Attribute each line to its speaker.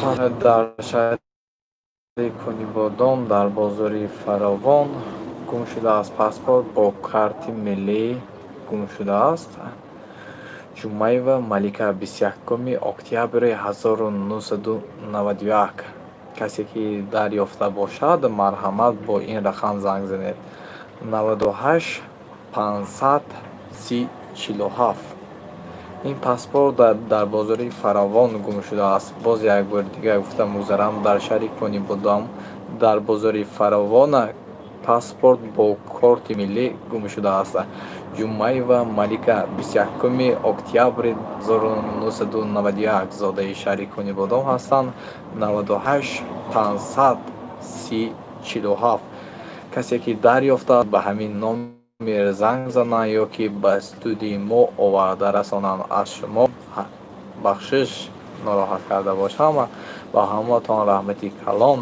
Speaker 1: Дар шаҳри Конибодом, дар бозори Фаровон гум шудааст. Паспорт бо карти миллӣ гум шудааст. Ҷумъаева Малика, 21 октябри 1991. Касе ки дарёфта бошад, марҳамат, бо ин рақам занг занед: 98 500 30 47. Ин паспорт дар бозори Фаровон гум шудааст. Боз як бори дигар гуфта мегузарам: дар шаҳри Конибодом, дар бозори Фаровона паспорт бо корти миллӣ гум шудааст. Ҷумъаева Малика, 21 октябри 1991, зодаи шаҳри Конибодом ҳастанд. 98 500 30 47. Касе ки дарёфта, ба ҳамин номер занг зананд ё ки ба студияи мо оварда расонанд. Аз шумо бахшиш, нороҳат карда бошам. Ба ҳаматон раҳмати калон.